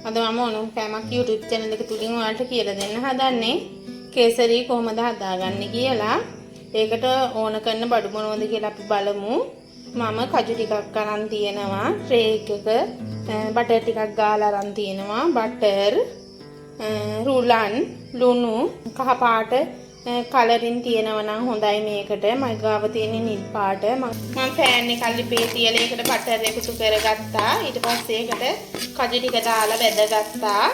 අද මම ඕනම කෑමක් YouTube channel එක තුලින් ඔයාලට කියලා දෙන්න හදන්නේ. කේසරි කොහොමද හදාගන්නේ කියලා. ඒකට ඕන කරන බඩු මොනවද කියලා අපි බලමු. මම කජු ටිකක් අරන් තියෙනවා. ට්‍රේ එකක බටර් ටිකක් ගාලා අරන් තියෙනවා. බටර්, රුලන්, ලුණු, කහ පාට කලරින් තියෙනවා නම් හොඳයි මේකට. මගේ ගාව තියෙන නිල් පාට. මම පෑන් එක ලිපේ තියලා ඒකට බටර් එකතු කරගත්තා. ඊට පස්සේ ඒකට කජු ටික දාලා බැදගත්තා.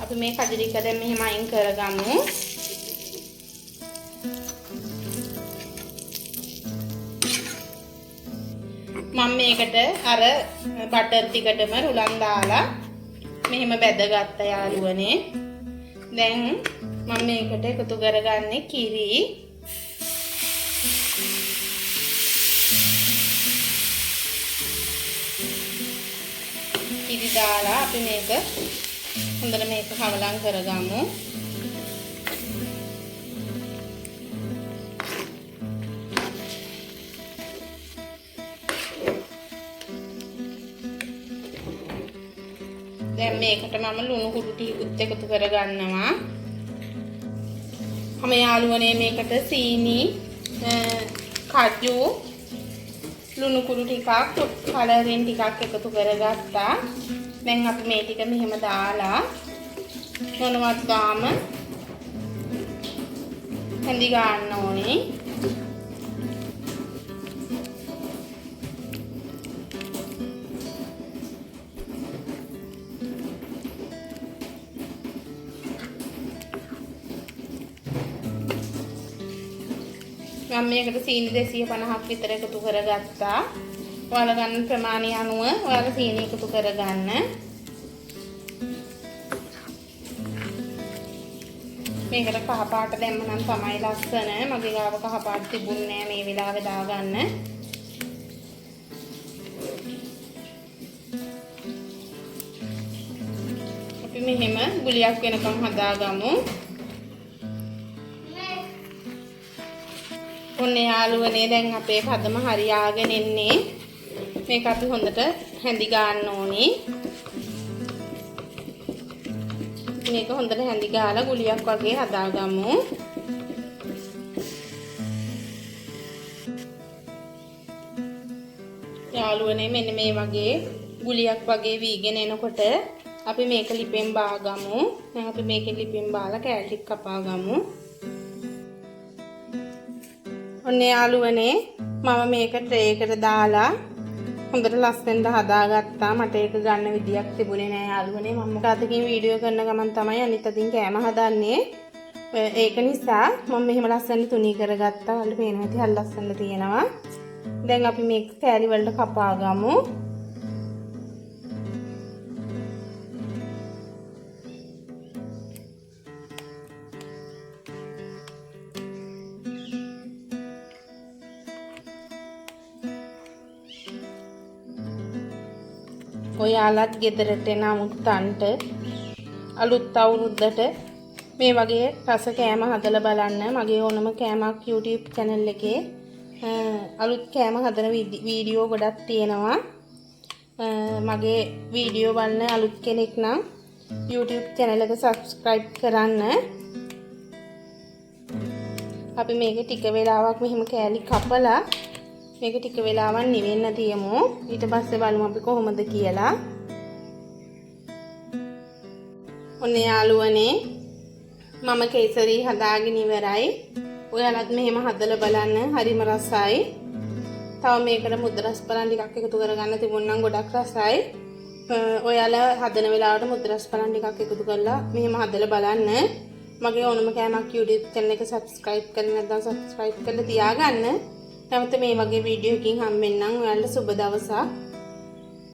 අපි මේ කජු ටික දැන් මෙහෙම අයින් කරගමු. මම මේකට අර බටර් ටිකටම රුලන් දාලා මෙහෙම බැදගත්තා යාළුවනේ. දැන් මම මේකට එකතු කරගන්නේ කිරි. කිරි දාලා අපි මේක හොඳට මේක කවලම් කරගමු. දැන් මේකට මම ලුණු කුඩු ටිකකුත් එකතු කරගන්නවා. මම යාළුවනේ මේකට සීනි, කජු, ලුණු කුඩු ටිකක්, කලරින් ටිකක් එකතු කරගත්තා. දැන් අපි මේ ටික මෙහෙම දාලා නොනවත්වාම හැඳි ගන්න ඕනේ. මම මේකට සීනි 250ක් විතර එකතු කරගත්තා. ඔයාලා ගන්න ප්‍රමාණය අනුව ඔයාලා සීනි එකතු කරගන්න. මේකට කහ පාට දැම්ම නම් තමයි ලස්සන. මගේ ගාව කහ පාට තිබුණේ නෑ මේ වෙලාවේ දාගන්න. අපි මෙහෙම ගුලියක් වෙනකම් හදාගමු. ඔන්න යාළුවනේ දැන් අපේ පදම හරියාගෙන එන්නේ. මේක අපි හොඳට හැඳි ගන්න ඕනේ. මේක හොඳට හැඳි ගාලා ගුලියක් වගේ හදාගමු. යාළුවනේ මෙන්න මේ වගේ ගුලියක් වගේ වීගෙන එනකොට අපි මේක ලිපෙන් බාගමු. දැන් අපි මේකෙන් ලිපෙන් බාලා කෑලි ටික කපා ගමු. ඔන්න යාළුවනේ මම මේක ට්‍රේ එකට දාලා හොඳට ලස්සනට හදාගත්තා. මට ඒක ගන්න විදියක් තිබුණේ නෑ යාළුවනේ. මම අතකින් වීඩියෝ කරන ගමන් තමයි අනිත් අතින් කෑම හදන්නේ. ඒක නිසා මම මෙහෙම ලස්සනට තුනී කරගත්තා. ඔයාලට පේනවා ඇති හරි ලස්සනට තියෙනවා. දැන් අපි මේක කෑලි වලට කපා ගමු. ඔයාලත් ගෙදරට එන අමුත්තන්ට අලුත් අවුරුද්දට මේ වගේ රස කෑම හදලා බලන්න. මගේ ඕනම කෑමක් YouTube channel එකේ අලුත් කෑම හදන වීඩියෝ ගොඩක් තියෙනවා. මගේ වීඩියෝ බලන අලුත් කෙනෙක් නම් YouTube channel එක subscribe කරන්න. අපි මේක ටික වෙලාවක් මෙහෙම කෑලි කපලා මේක ටික වෙලාවක් නිවෙන්න තියමු. ඊට පස්සේ බලමු අපි කොහොමද කියලා. ඔන්න යාළුවනේ මම කේසරි හදාගෙන ඉවරයි. ඔයාලත් මෙහෙම හදලා බලන්න, හරිම රසයි. තව මේකට මුද්දරස් පලන් ටිකක් එකතු කරගන්න තිබුණ නම් ගොඩක් රසයි. ඔයාලා හදන වෙලාවට මුද්දරස් පලන් ටිකක් එකතු කරලා මෙහෙම හදලා බලන්න. මගේ ඕනම කෑමක් YouTube channel එක subscribe කරලා නැත්නම් subscribe කරලා තියාගන්න. නැවත මේ වගේ වීඩියෝ එකකින් හම්බෙන්නම්. ඔයාලට සුබ දවසක්.